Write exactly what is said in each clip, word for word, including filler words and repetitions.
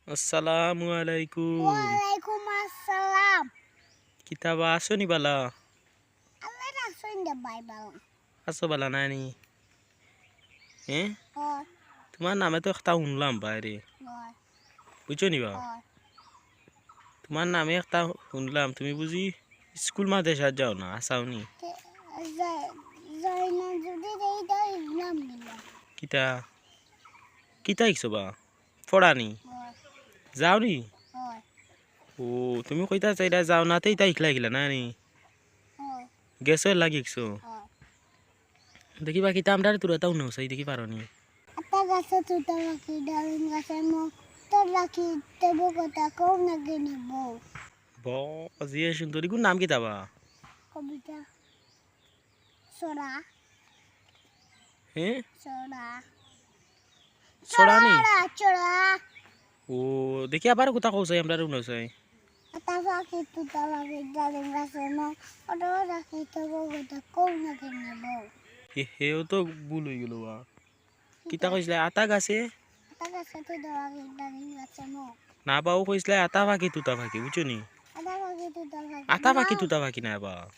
আসসালামু আলাইকুম। ওয়ালাইকুম আসসালাম। কিতা বা, আছো নি বালা? আল্লাহ রাখছইন দে ভাই বালা। আছো বালা নানি? হ্যাঁ? অয়। তুমার নামে তো একটা হুনলাম বাইরে। অয়। বুঝছো নি বা? অয়। তুমার নামে একটা হুনলাম, তুমি বুঝি স্কুল মাদ্রাসাত যাও না, আসাও নি? তে, যাই, যাই না যদি দেই, তাই নাম দিলাম। কিতা? কিতা শিখছো বা? পড়ানি? অয়। যাও নি? অয়। ও, তুমি কইতা চাইরা যাও না, তে ইতা ইকলা ইকলা না নি? অয়। গেছো এর লাগি শিখছো? অয়। দেখি বা কিতা আমরার তুরা তাও নসাই, দেখি পারো নি? আতা গাছে তুতা পাখি, ডালিম গাছে মৌ, তোর রাখি দেব কথা, কও না কেনে বউ। ব-, জিয়ে সুন্দর, ইগুর নাম কিতা বা? কবিতা। ছড়া। হ্যাঁ? ছড়া। ছড়া নি? ছড়া, ছড়া। ও, দেখি আবার কথা কও চাই, আমরার নসাই। আতা পাখি, তুতা পাখি, ডালিম গাছে মৌ, ওটা ওটা কি তবু কথা কও না কেনে বউ। এ, হেও তো ভুল অই গেল বা। কিতা কইছলায়? আতা গাছে? আতা গাছে তুতা পাখি, ডালিম গাছে মৌ। না বা, অউ কইছলায় আতা পাখি, তুতা পাখি, বুঝছো নি? আতা পাখি, তুতা পাখি। আতা পাখি, না। তুতা পাখি না বা।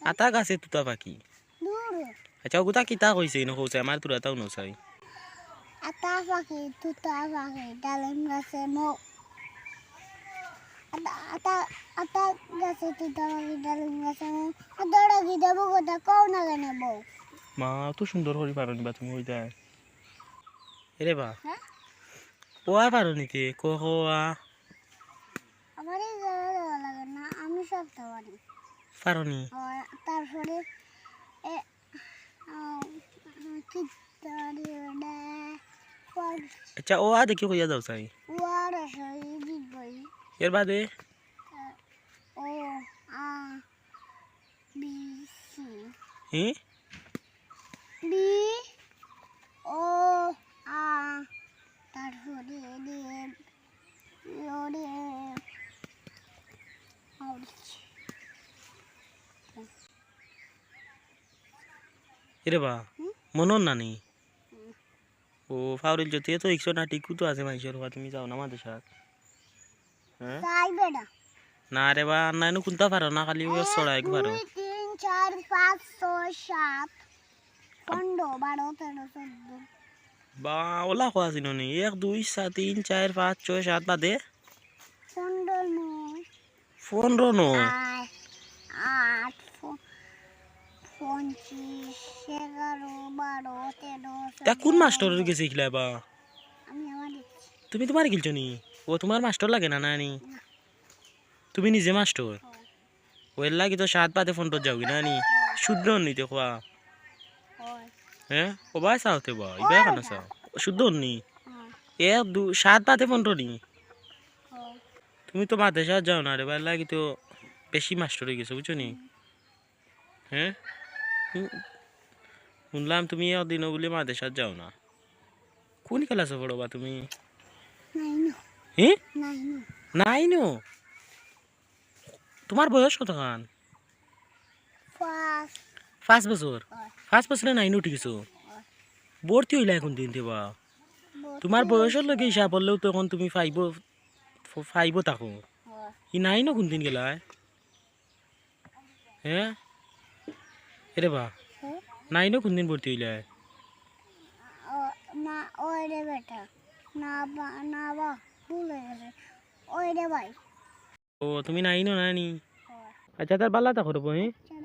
আতা গাছে তুতা পাখি। দূর। আচ্ছা, অগুতা কিতা কইছে, ইনো কও চাই, আমার তুরা তাও নসাই। আতা পাখি, তুতা পাখি, ডালিম গাছে মৌ। আতা, আতা, আতা গাছে তুতা পাখি, ডালিম গাছে মৌ। আতা রাখি দেব কথা, কও না কেনে বউ। মা, অত সুন্দর করি পারো নি বা তুমি অইটা। এরে বা। হ্যাঁ? অ আ পারো নি তে, ক খ অ আ। আমার এই জায়গা দেওয়া লাগে না, আমি সব তো পারি। পারো নি? অয়, তারপরে, এ, আ, কি তারি ওটা? পর- আচ্ছা, অ আ দেখি কইয়া যাও চাই। অ আ রসই দিবই। এর বাদে? আ, ও, আ, বি, সি। হি? বি, ও, আ, তারপরে রে, ও রে, আউচ। এরে বা, হুম? মনর নানি? হুম। ও, ফাউরিল যদি এত ইকশো না টিকু তো আছে মাইনষর, তুমি যাও না মাদ্রাসাত। হ্যাঁ? যাই বেটা। না রে বা, না, এনু কুনতা পারো না, খালি অউ এক, ছড়া এক পারো। দুই, তিন, চার, পাঁচ, ছয়, সাত, পনেরো, বারো, তেরো, চৌদ্দ। বা, অলা কওয়া ছিল নি? এক, দুই, সা-, তিন, চার, পাঁচ, ছয়, সাত বাদে? পনেরো নয়। পনেরো নয়। আ-, আট, প-, পঁচিশ, এগারো, বারো, তেরো, তা কুন চৌদ্দ, মাস্টরর পনেরো। গেছে ইকলা বা? আমি আমার গেছি। তুমি তুমার গেলছো নি? ও তুমার মাস্টর লাগে না, না নি? না। তুমি নিজে মাস্টর? অয়। অউ এর লাগি তো সাত বাদে পনেরো যাওগি না নি? অয়। শুদ্ধ নি তে কওয়া? অয়। হ্যাঁ? ও ভাই চাও তে বা, ইবা অয় কেন ওটা। চাও? শুদ্ধ নি? অয়। এক, দুই, সাত বাদে পনেরো নি? অয়। তুমি তো মাদ্রাসাত যাও না রে বা, এর লাগি তো বেশি মাস্টর অই গেছো, বুঝছো নি? হুম। হ্যাঁ? হুম। হুনলাম তুমি একদিনও বুলে মাদ্রাসাত যাও না। কুন ক্লাসো পড়ো বা তুমি? নাইনো। হে? নাইনো। নাইনো? তুমার বয়স কতখান? পাঁচ। পাঁচ বছর? অয়। পাঁচ বছরে নাইনো উঠি গেছো? অয়। ভর্তি অইলায় কুনদিন তে বা? ভর্তি তুমার বয়সর অইছি। লগে হিসাব করলেও তো অখন তুমি ফাইভো, ফ-, ফাইভো থাকো। অয়। ই নাইনো কুনদিন গেলায়? হ্যাঁ? এরে বা, হ্যাঁ? নাইনো কুনদিন ভর্তি অইলায়? ও, না, অয় রে বেটা। না বা, না বা, ভুল অই গেছে। অয় রে ভাই। ও, তুমি নাইনো নানি? অয়। আচ্ছা, তার বালা তা করবো, হ্যাঁ? আচ্ছা,